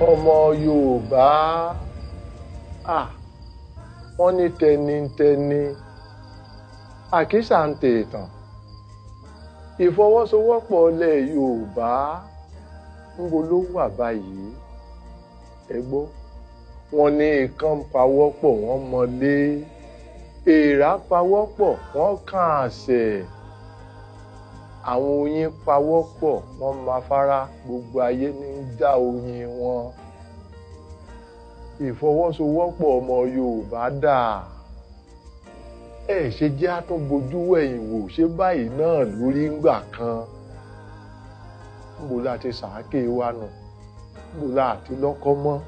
Ọmọ Yorùbá, wọ́n ní tẹnitẹni, àkísà ń tè tàn. Ìfọwọ́sowọ́pọ̀ ilẹ̀ Yorùbá ńbo ló wà báyìí? Ẹ gbọ́, wọ́n ní ikán pawọ́pọ̀ wọ́n mọlé, èèrà pawọ́pọ̀ wọ́n kàn àṣẹ, àwọn oyin pawọ́pọ̀ wọ́n máa fara, gbogbo ayé ní ń já oyin wọn. Ìfọwọ́sowọ́pọ̀ ọmọ Yorùbá dà? Ẹ ṣe jẹ́ á tún bojú wẹ̀yìn wò, ṣé báyìí náà lórí ńgbà kan? Ńbo la ti sàáké wa nù? Ńbo la ti lọ́kọ́ mọ́?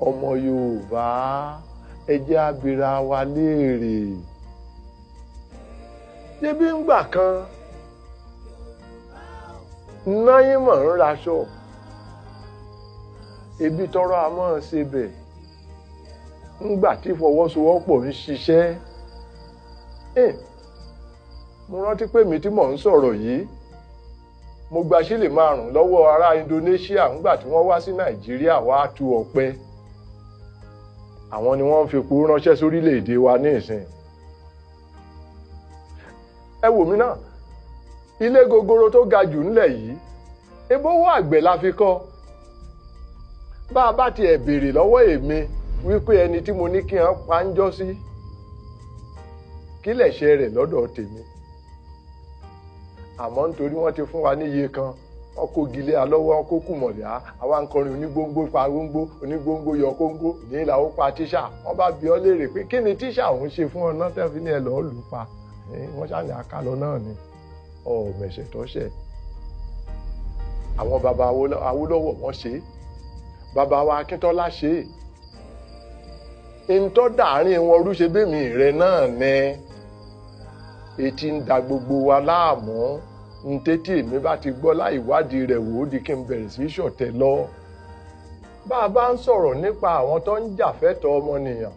Ọmọ Yorùbá, ẹ jẹ́ á bira wa léèrè. Ṣebí ńgbà kan náyìnmọ̀ ń raṣọ, ebi tọrọ a máa ṣe bẹ̀. Ńgbà tí ìfọwọ́sowọ́pọ̀ ń ṣiṣẹ́, mo rántí pé mi tí mò ń sọ̀rọ̀ yìí, mo gba sílè 5 lọ́wọ́ ará Indonesia ńgbà tí wọ́n wá sí Nàìjíríà wá tu ọ̀pẹ. Àwọn ni wọ́n ń fipò ránṣẹ́ sórílẹ̀-èdè wa ní ìsìn. Ẹ wò mí náà, ilé gogoro tó ga jù ńlẹ̀ yìí, ebówó àgbẹ̀ la fi kọ́. Bá a bá tiẹ̀ béèrè lọ́wọ́ èmi wípé ẹni tí mo ní kí wọ́n pa ń jọ́ sí, kí lẹ̀ṣẹ̀ rẹ̀ lọ́dọ̀ tèmi? Àmọ́ nítorí wọ́n ti fún wa níye kan, wọ́n kó gilé alọ́wọ́, wọ́n kó kùmọ̀lẹ́ á, àwa ń kọrin onígbóngbó pa góńgó, onígbóngbó yọ kóńgó, ní ìlà ó pa tíṣà. Wọ́n bá bi ọ́ léèrè pé kí ni tíṣà òun ṣe fún ọ náà tẹ́ fi ní ẹ lọ́ọ́ lù pa? Wọ́n ṣàní àkàlọ́ náà ni, ọ̀mẹ̀ṣẹ̀ tọ́ṣẹ̀. Àwọn baba Awólọ́wọ̀ wọ́n ṣe é, baba wa Akíntọ́lá ṣe é. Ntọ́ dàárín wọn rúṣe bẹ́mi rẹ náà ni etí ń da gbogbo wa láàmú. Ntẹ́tí èmi bá ti gbọ́ láì wádìí rẹ̀ wò ó di kí n bẹ̀rẹ̀ sí ṣọ̀tẹ̀ lọ. Bá a bá ń sọ̀rọ̀ nípa àwọn tó ń jà fẹ́tọ̀ọ́ ọmọnìyàn,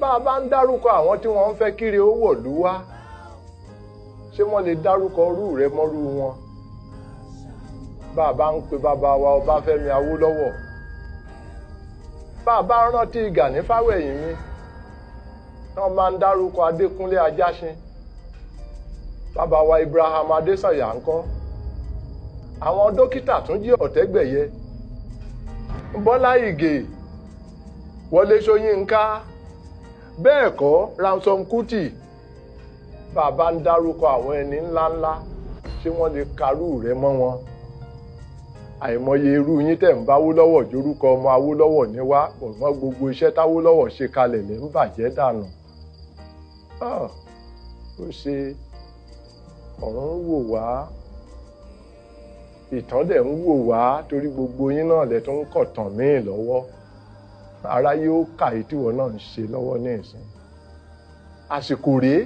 bá a bá ń dárúkọ àwọn tí wọ́n ń fẹ́ kiri ó wọ̀lú wá, ṣé wọ́n lè dárúkọ rú rẹ mọ́rú wọn? Bá a bá ń pe bàbá wa Ọbáfẹ́mi Awólọ́wọ̀, bá a bá ń rántí Gani Fáwẹ̀hìnmi, wọ́n máa ń dárúkọ Adékúnlé Ajáṣin, bàbá wa Ibrahim Adésànyà ńkọ́, àwọn dókítà Túnjí Ọ̀tẹ́gbẹ̀yẹ, Bọ́lá Ìgè, Wọlé Ṣóyínká, bẹ́ẹ̀ kọ́ Ransom Kuti. Bàbá ń dárúkọ àwọn ẹni ńláńlá, ṣé wọ́n lè karú rẹ mọ́ wọn? Àìmọye irú yín tẹ̀ ń bá Awólọ́wọ̀ jórúkọ ọmọ Awólọ́wọ̀ ní wá, ọ̀gbọ́n gbogbo iṣẹ́ táwólọ́wọ̀ ṣe kalẹ̀ lè ń bàjẹ́ dànù. Ó ṣe ọ̀run ń wò wá, ìtàn dẹ̀ ń wò wá, torí gbogbo yín náà lẹ tún ń kọ̀tàn míì lọ́wọ́. Aráyé ó kà í tíwọ́ náà ń ṣe lọ́wọ́ ní ìsìn. Àsìkò rèé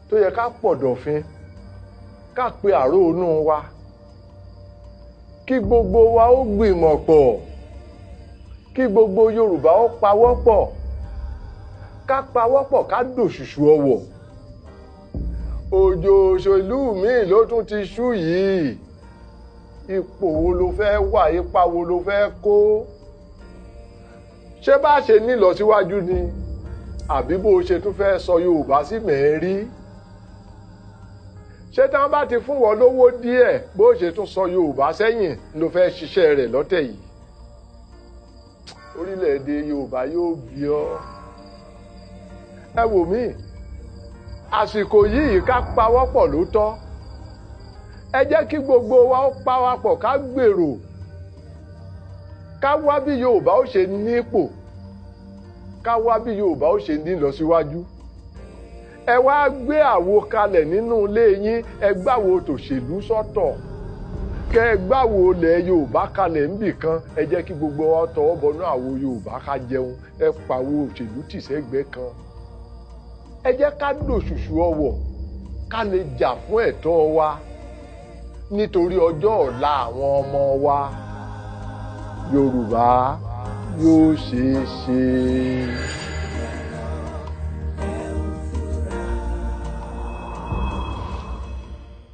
tó yẹ ká pọ̀dọ̀fin, ká pe àrò inú wa, kí gbogbo wa ó gbìmọ̀ pọ̀, kí gbogbo Yorùbá ó pawọ́pọ̀, ká pawọ́pọ̀ ká dòṣùṣù ọwọ̀. Òjò òṣèlú míì ló tún ti ṣú yìí. Ipò wo ló fẹ́ wà, ipa wo ló fẹ́ kó? Ṣé bá ṣe nílọsíwájú ni, àbí bó ṣe tún fẹ́ sọ Yorùbá sí mẹ́rí? Ṣé tí wọ́n bá ti fún wọn lówó díẹ̀, bó ṣe tún sọ Yorùbá sẹ́yìn ló fẹ́ ṣiṣẹ́ rẹ̀ lọ́tẹ̀ yìí? Orílẹ̀-èdè Yorùbá yóò bí ọ́. Ẹ wò mí, àsìkò yìí ká pawọ́pọ̀ ló tọ́. Ẹ jẹ́ kí gbogbo wa ó pawápọ̀ ká gbèrò, ká wá bí Yorùbá ó ṣe nípò, ká wá bí Yorùbá ó ṣe nílọsíwájú. Ẹ wá gbé àwo kalẹ̀ nínú ilé yín, ẹ gbáwo tòṣèlú sọ́tọ̀, kẹ ẹ gbáwo ilẹ̀ Yorùbá kalẹ̀ níbì kan. Ẹ jẹ́ kí gbogbo wa tọwọ́ bọnú àwo Yorùbá ká jẹun, ẹ pàwo òṣèlú tì sẹ́gbẹ́ kan. Ẹ jẹ́ ká dòṣùṣù ọwọ̀, ká lè jà fún ẹ̀tọ́ wa nítorí ọjọ́ ọ̀la àwọn ọmọ wa. Yorùbá yóò ṣeé ṣe.